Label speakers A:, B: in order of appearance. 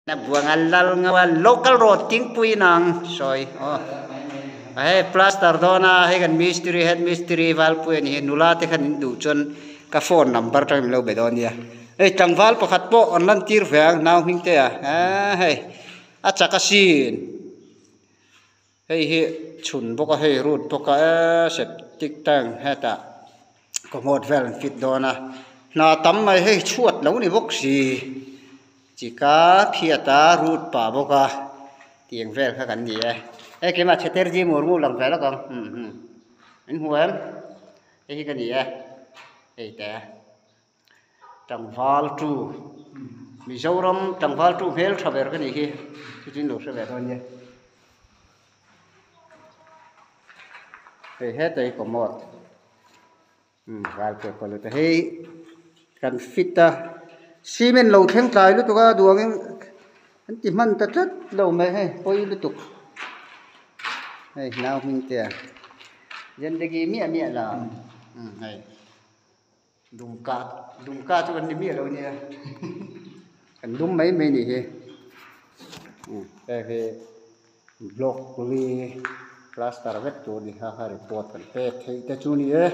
A: Na buanga lal ngawa local road tingpui nang sawi aw hei plaster dawn a hei kan mistiri head mistiri valpui a ni hi nula te khan in duh chuan ka phone number tang in lo be dawn nia hei tlangval pakhat pawh an lan tir ve ang nau hming te a eee hei a chak asin hei hi chhun bawk a hei root bawk a eee septic tank hetah kawmawt vel an fit dawn a hna tam mai hei chhuat lo ni bawk si chika phiat a root pah bawk a tiang vel kha kan ni e hei keimah Chatterjee Murmu lang ve lawk ang umm umm in hmu em hei hi ka ni e hei te tlangval tu Mizoram tlangval tu hmel tha ber ka nih hi chu chu in lo hre ve dawn nia. Hei hetah hi commode umm val pek pawh lut a hei kan fit a cement lo thleng tlai lutuk a duang in an ti hman ta tlat lo mai hei pawi lutuk hei nau hming te a zindagi miah miah la umm hei dumka dumka chu kan ni miah lo nia kan dum mai mai a nih hi umm hei hi block li plaster vek tur a ni kha kha report kan pek theih te chu a ni e.